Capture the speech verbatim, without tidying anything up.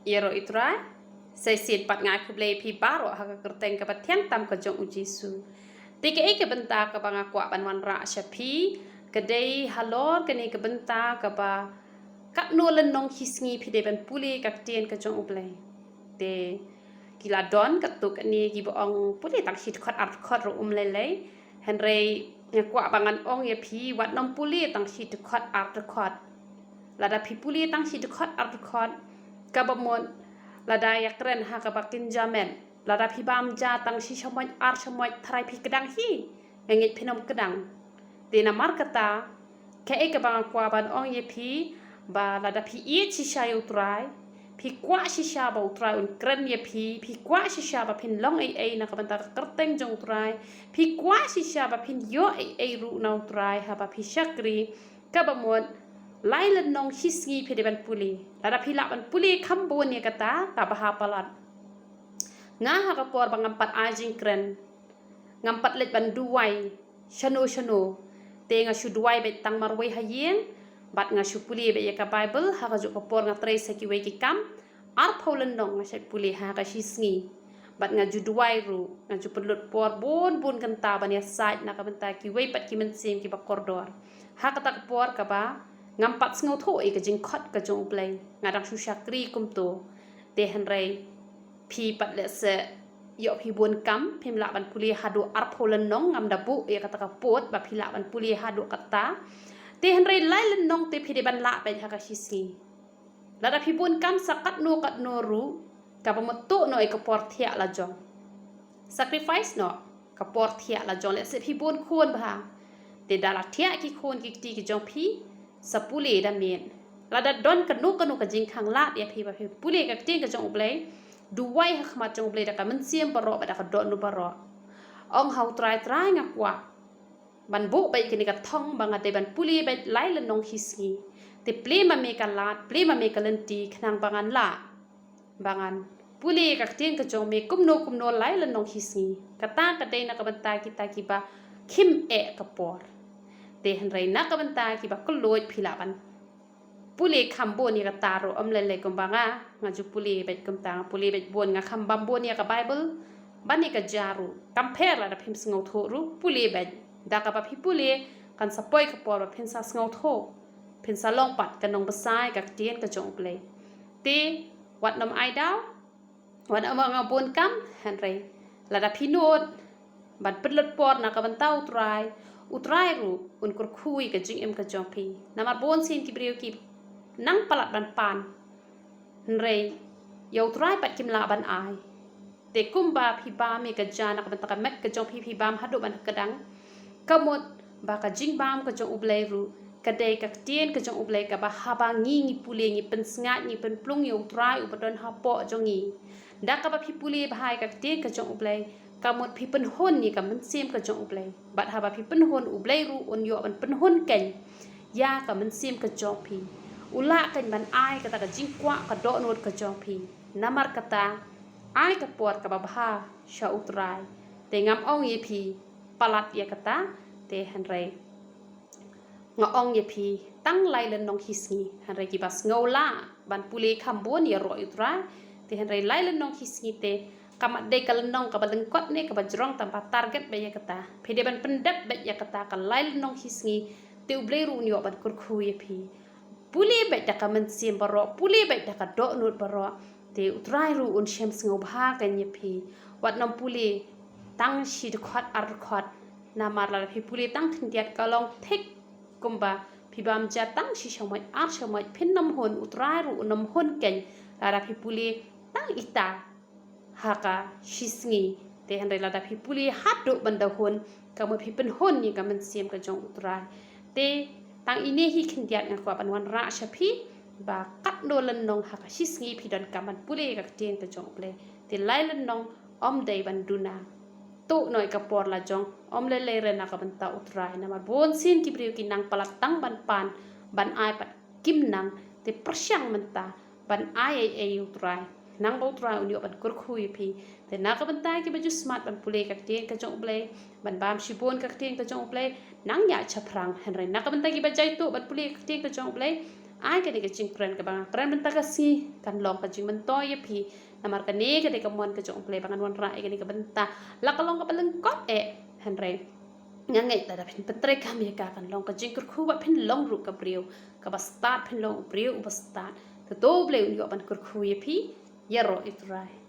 Ïaroh ïa u Trai. Sa shisien pat nga ai khublei ïa phi baroh ha ka kyrteng kaba thiang tam ka jong u Jisu. Te kaei ka bynta kaba nga kwah ban wanrah sha phi, ka dei halor kane ka bynta kaba katno lynnong shi sngi phi dei ban pule ka ktien ka jong U Blei. Te ki la don katto katne kiba ong pule tang shi dkhot ar dkhot ruh um lei lei. Hynrei nga kwah ba ngan ong ïa phi, wat nym pule tang shi dkhot ar dkhot. Lada phi pule tang shi dkhot ar dkhot, kaba mut lada ïakren ha kaba kynja met, lada phi bam ja tang shi shamoit ar shamoit, tharai phi kdang hi. Nga ngeit phin ym kdang. Te namar kata, kaei kaba nga kwah ban ong ïa phi, ba lada phi ïeit shisha ïa u Trai, phi kwah shisha ba u Trai un kren ïa phi, phi kwah shisha ba phin long ei ei na ka bynta ka kyrteng jong u Trai, phi kwah shisha ba phin ïoh ei ei ruh na u Trai haba phi shakri, kaba mut lai lynnong shi sngi phi dei ban pule. Lada phi lah ban pule kham bun ïa kata, kaba ha palat. Nga ha ka por ba ngam pat ai jingkren, ngam pat leit ban duwai shano shano, te nga shu duwai beit tang marwei ha ïing, bad nga shu pule beit ïa ka Baibl. Ha kajuh ka por nga trei sa kiwei ki kam, arphew lynnong nga shait pule ha ka shi sngi. Bad nga ju duwai ruh, nga ju pynlut por bun bun kynta ban ïasaid na ka bynta kiwei pat ki mynsiem kiba kordor. Ha kata ka por kaba ngam pat sngewthuh ïa ka jingkhot ka jong U Blei, nga dang shu shakri kumto. Te hynrei phi pat lehse ïoh phi bun kam, phim lah ban pule haduh arphew lynnong, ngam da buh ïa kata ka pud ba phi lah ban pule haduh kata. Te hynrei lai lynnong te phi dei ban lah beit ha ka shi sngi. Lada phi bun kam sa katno katno ruh, kaba mut tuh noh ïa ka por thiah la jong. Sacrifice noh ka por thiah la jong, lehse phi bun khun bha. Te da la thiah ki khun ki kti ki jong phi, sa pule da miet. Lada don kano kano ka jingkhang lad ïa phi ba phi pule ka ktien ka jong U Blei, duwai ha khmat jong U Blei da ka mynsiem baroh bad da ka dohnud baroh. Ong ha u Trai, Trai, nga kwah ban buh beit kane ka thong ba nga dei ban pule beit lai lynnong shi sngi. Te plie ma me ka lad, plie ma me ka lynti, khnang ba ngan lah ba ngan pule ka ktien ka jong me kumno kumno lai lynnong shi sngi. Kata ka dei na ka bynta kita kiba khim eh ka por. Te hynrei na ka bynta kiba kylluid phi lah ban pule kham bun ïa kata ruh, ym lei lei kumba nga, nga ju pule beit kumta, nga pule beit bun, nga kham bam bun ïa ka Baibl ban ïa ka ja ruh. Kam pher lada phim sngewthuh ruh, pule beit. Da kaba phi pule kan sa poi ka por ba phin sa sngewthuh, phin sa long pat ka nongbsai ka ktien ka jong U Blei. Te wat nym ai daw, wat nym ong nga bun kam, hynrei lada phi nud ban pynlut por na ka bynta u Trai, u Trai ruh un kyrkhu ïa ka jingim ka jong phi. Namar bun sien ki briew ki nang palat ban pan, hynrei ïa u Trai pat kim lah ban ai. Te kumba phi bam ïa ka ja na ka bynta ka met ka jong phi, phi bam haduh ban kdang, ka mut ba ka jingbam ka jong U Blei ruh ka dei ka ktien ka jong U Blei, kaba haba ngi, ngi pule, ngi pynsngaid, ngi pynplung ïa u Trai uba don hapoh jong ngi. Da kaba phi pule bha ïa ka ktien ka jong U Blei, ka mut phi pynhun ïa ka mynsiem ka jong U Blei. Bad haba phi pynhun, U Blei ruh un ïoh ban pynhun kein ïa ka mynsiem ka jong phi. U lah kein ban ai kata ka jingkwah ka dohnud ka jong phi. Namar kata, ai ka por kaba bha sha u Trai. Te ngam ong ïa phi palat ïa kata, te hynrei nga ong ïa phi, tang lai lynnong shi sngi. Hynrei kiba sngew lah ban pule kham bun, ïaroh ïa u Trai. Te hynrei lai lynnong shi sngi te kam dei ka lynnong kaba lyngkot ne kaba jrong tang ba target beit ïa kata. Phi dei ban pyndep beit ïa kata ka lai lynnong shi sngi, te U Blei ruh un ïoh ban kyrkhu ïa phi. Pule beit da ka mynsiem baroh, pule beit da ka dohnud baroh, te u Trai ruh un shem sngewbha kein ïa phi. Wat nym pule tang shi dkhot ar dkhot, namar lada phi pule tang khyndiat ka long thik kumba phi bam ja tang shi shamoit ar shamoit, phin nym hun, u Trai ruh un nym hun kein lada phi pule tang ita ha ka shi sngi. Te hynrei lada phi pule haduh ban da hun, ka mut phi pynhun ïa ka mynsiem ka jong u Trai. Te tang ine hi khyndiat nga kwah ban wanrah sha phi, ba katno lynnong ha ka shi sngi phi donkam ban pule ïa ka ktien ka jong U Blei. Te lai lynnong ym dei ban duna. Tuh noh ïa ka por la jong, ym lei lei re na ka bynta u Trai. Namar bun sien ki briew ki nang palat tang ban pan, ban ai pat kim nang, te pyrshang mynta ban ai ei ei ïa u Trai, khnang ba u Trai un ïoh ban kyrkhu ïa phi. Te na ka bynta kiba ju smat ban pule ka ktien ka jong U Blei, ban bam shibun ka ktien ka jong U Blei, nang ïaid shaphrang. Hynrei na ka bynta kiba jaituh ban pule ka ktien ka jong U Blei, Ai kane ka jingkren kaba nga kren mynta ka sngi kan long ka jingmyntoi ïa phi. Namar kane ka dei ka mon ka jong U Blei ba ngan wanrah ïa kane ka bynta. La ka long kaba lyngkot eh, hynrei nga ngeit lada phin pyntreikam ïa ka kan long ka jingkyrkhu bad phin long ruh ka briew kaba stad, phin long u briew uba stad. Te to U Blei un ïoh ban kyrkhu ïa phi. Ïaroh ïa U Trai.